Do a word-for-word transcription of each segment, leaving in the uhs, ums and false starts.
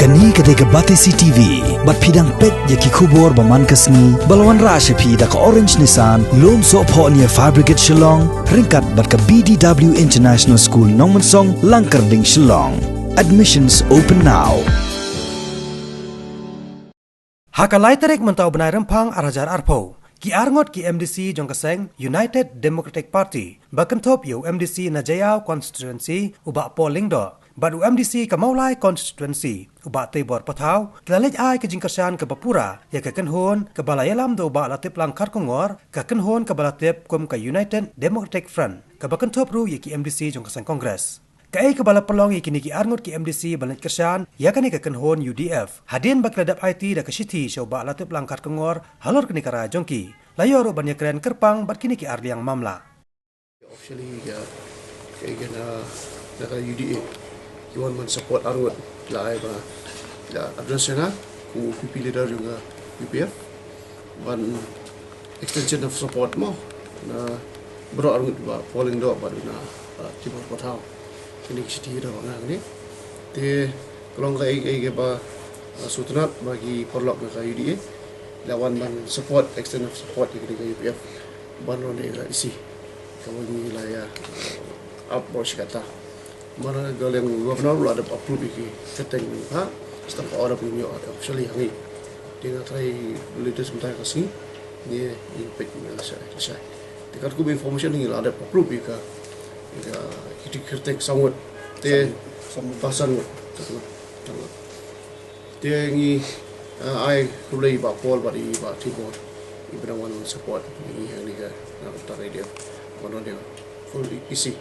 Kane ka dei ka Batesi T V, bad phi dang peit ïa ki khubor ba man ka sngi, ba la wanrah sha phi da ka Orange Nissan, Lumsohphoh near Fire Brigade Shillong, ryngkat bad ka B D W International School Nongmensong, Langkyrding, Shillong. Admissions open now. Ha ka lai tarik mynta u bnai Rymphang ar hajar arphew, ki arngut ki M D C jong ka seng United Democratic Party, ba kynthup ïa u M D C na Jaïaw Constituency u Bah Paul Lyngdoh, bad u M D C ka Mawlai Constituency u Bah Teibor Pathaw, ki la leit ai ka jingkyrshan kaba pura ïa ka kynhun kaba la ïalam da u Bah Latiplang Kharkongor, ka kynhun kaba la tip kum ka United Democratic Front, kaba kynthup ruh ïa ki M D C jong ka seng Congress. Kaei kaba la pynlong ïa kine ki arngut ki M D C ban leit kyrshan ïa kane ka kynhun U D F, hadien ba ki la dep aiti da ka shithi sha u Bah Latiplang Kharkongor halor kane ka rai jong ki. La ïoh ruh ban ïakren kyrpang bad kine ki arliang mamla. Officially ka, ka, ka na, na ka U D A ki wan ban support arngut, la ai ba, la address ïa nga kum u P P leader jong ka U P F ban extension of support mo na baroh arngut, Bah Paul Lyngdoh bad na, uh, Teibor Pathaw. Kane ka shithi da ba nga kane. Te ka long kaei kaei kaba, uh, sngewtynnat ba ki paralok na ka U D A la wan ban support, extend of support ïa kane ka U P F ban wan ïa ka E C kaba ngi la ïa, uh, ap baroh shi katta. Namar ka liang u Governor u la dep approve ïa ki kyrteng ha, step ka order ba ngin ïoh officially ha ngi. Te nga trai latest mynta ka sngi, ngi, ngi peit ngi la shai, la shai. Te katkum information ngi la dep approve ïa ka, ïa ka kiti kyrteng saw ngut. Te, saw ngut. Ba saw ngut. Saw ngut. Saw ngut. Te ngi, ah, ai khublei ïa Bah Paul bad ïa Bah Teibor, ïa ba dang wan support ïa ngi ha kane ka, na ka bynta ka U D F, ban wan ïa full E C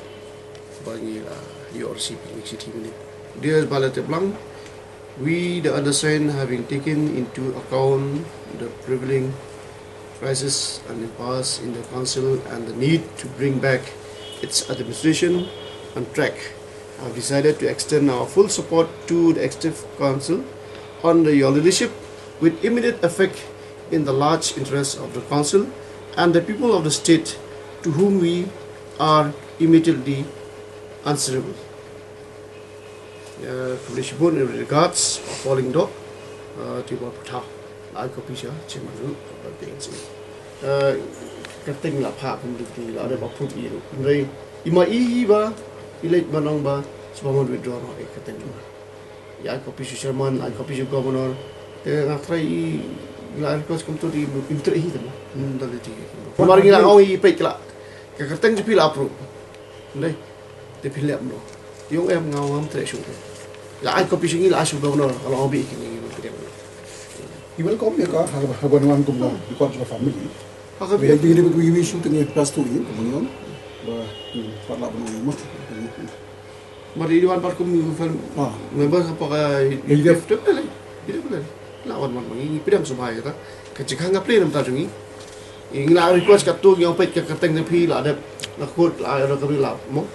ba ngi la ïoh receive ïa kane ka shithi mynne. Dear Bah Latiplang, we, the undersigned, having taken into account the prevailing crisis and impasse in the council and the need to bring back its administration on track, have decided to extend our full support to the Executive Council under your leadership with immediate effect in the large interest of the council and the people of the state to whom we are immediately answerable. Uh, khublei shibun, in regards, Bah Paul Lyngdoh, uh, Teibor Pathaw. La ai copy sha chairman ruh, uh, P N C. Uh, kyrteng la phah kum dei la dep approve ïa ruh. Hynrei i ma i ba i leit ban ong ba shu ban withdraw noh ïa kyrteng. Ïa ai copy sha chairman, ai copy sha governor. Te nga trai i la request kumto, i im treh hi te mo. Hmm, da dei te. Namar ngi la ong i peit la. Ka kyrteng jong phi la approve. Ndai. Te phi leh kumno? Ïong em, nga ngam treh shuh te. La ai copy sha ngi, la ai sha u governor, ka long bit kine ngi pdiang. I welcome ïa ka, ha, ha ban wan kum ka record jong ka family. Ha ka bit. Ïa, ïa, ïa, ïa, issue te ngi pass to i, kum ngi ong. Ba, hmm, pat lah ban ong ma. Mar i wan pat kum fam-, ah, member ha ka, ïa, ïa, U D F te pele. U D F pele. La wan wan ma ngi, ngi pdiang sngewbha ïa ka. Ka jingkhang ka pli namar jong ngi. Ngi la request katto, ngi ong peit ka kyrteng jong phi la dep, la kut, la, la kami la mo.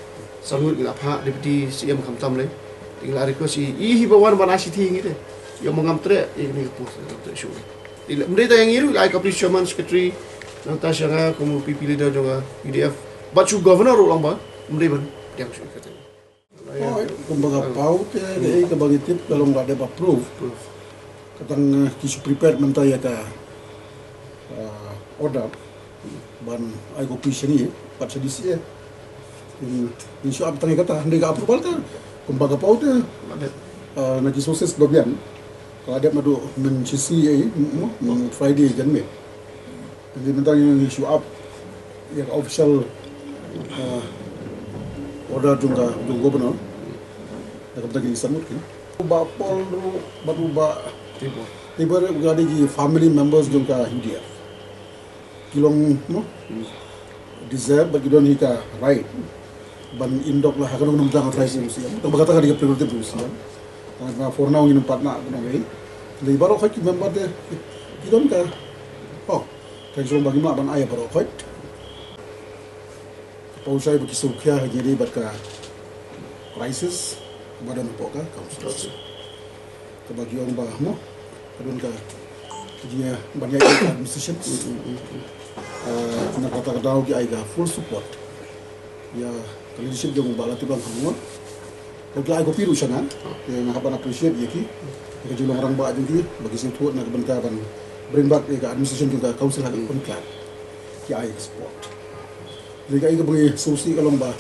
Saw ngut ngi la phah Deputy C M khamtam lei. Ngi la request i, i hi ba wan ban ai shithi ngi te. Ïa mo ngam treh, i ni ka post, ngam treh shuh. I la, ym dei tang ïa ngi ruh, la ai copy sha chairman, secretary, nangta sha nga kum P P leader jong ka U D F. Bad sha u governor ruh long ba, ym dei ban pdiang shuh ka kyrteng. Hooid, kumba nga paw te, kaei kaba ngi tip ka long la dep approve. Approve. Ka tang, eh, ki shu prepare mynta ïa ka, eh, order ban ai copy sha ngi, pat sha D C A. Ngi, ngi shu ap tang ïa kata, hynrei ka approval te, kumba nga paw te, eh, na ki sources ba biang, ka la dep naduh mynshisngi, eh, mo, mo, Friday jan me. Ngi mynta ngi shu ap ïa ka official, ah, order jong ka, jong ka governor. Ïa ka bynta kine ki saw ngut kine. U Bah Paul ruh bad u Bah Teibor. Teibor ruh ka dei ki family members jong ka U D F. Ki long, no? Hmm. Deserve bad ki don hi ka right ban im dok la ha kano kano ka bynta, ka trai ka C M. Tang ba kata ka dei ka prerogative jong ka C M. Tang ba for now ngin ym pat nang kano kawei. Lei baroh khoit ki member te ki don ka, oh, ka jong ba ngim lah ban ai baroh khoit. Ka paw shai ba ki sngewkhia ha kine ba ka crisis ba don hapoh ka council. Kaba ki ong ba mo, ka don ka, ka jingïa ban ïaid ka administration. Mm, mm, mm, mm. Ah, na kata ka daw ki ai ka full support ïa ka leadership jong u Bah Latiplang Kharkongor. Ka la ai copy ruh sha nga. Ah. Ïa nga hap ban appreciate ïa ki. Ka jinglong rangbah jong ki ba ki sngewthuh na ka bynta ban bring back ïa ka administration jong ka council ha ka, hmm, pynkylla. Ki ai ka support. Hynrei kaei kaba ngi sngewsih ka long ba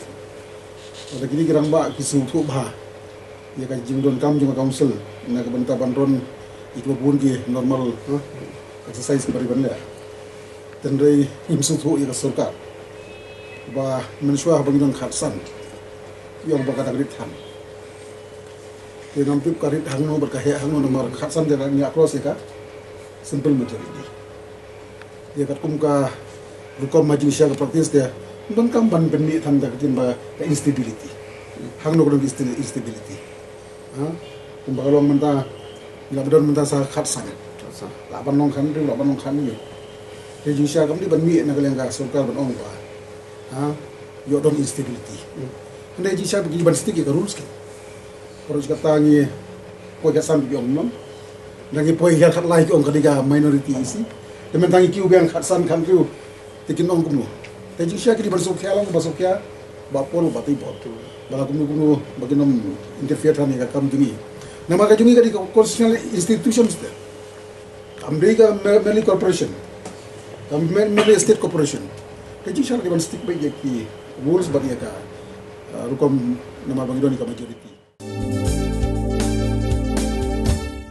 lada kine ki rangbah ki sngewthuh bha ïa ka jingdonkam jong ka council na ka bynta ban run ïa kiba bun ki normal, ha, exercise ba ri ban leh. Hynrei ngim sngewthuh ïa ka sorkar ba mynshuwa haba ngi don khatsan, ki ong ba ka dang rit than. Te ngam tip ka rit hangno bad ka heh hangno, namar khatsan te ngi ïa cross ïa ka simple majority. Ïa katkum ka rukom ha jingshisha ka practice te, ym donkam ban pynmih than da ka ktien ba ka instability. Hangno ka don ka insti-, instability. Ha? Kumba ka long mynta, ngi la ba don mynta sa khatsan. Khatsan. Lah ban long khathynriew, lah ban long khathynñiew. Te jingshisha kam dei ban mih na ka liang ka sorkar ban ong ba, ha, ïoh don instability. Hmm. Hynrei jingshisha ba ki ban stick ïa ka rules ki. Paralok kata ngi poi khatsan ki ong nong. Nda ngi poi ïa khatlai ki ong ka dei ka minority E C. Te mynta ngi kiew biang khatsan khathynriew. Te kin ong kumno. Te jingshisha ki dei ban sngewkhia lang, ba sngewkhia, ba pol, ba tei pol. Ba la kumno kumno, ba kin ym interfere than ïa ka kam jong ngi. Namar ka jong ngi ka dei ka constitutional institutions te. Kam dei ka me-, merely corporation. Kam me-, merely state corporation. Te jingshisha ki ban stick beit ïa ki rules bad ïa ka, uh, rukom namar ba ngi don ïa ka majority.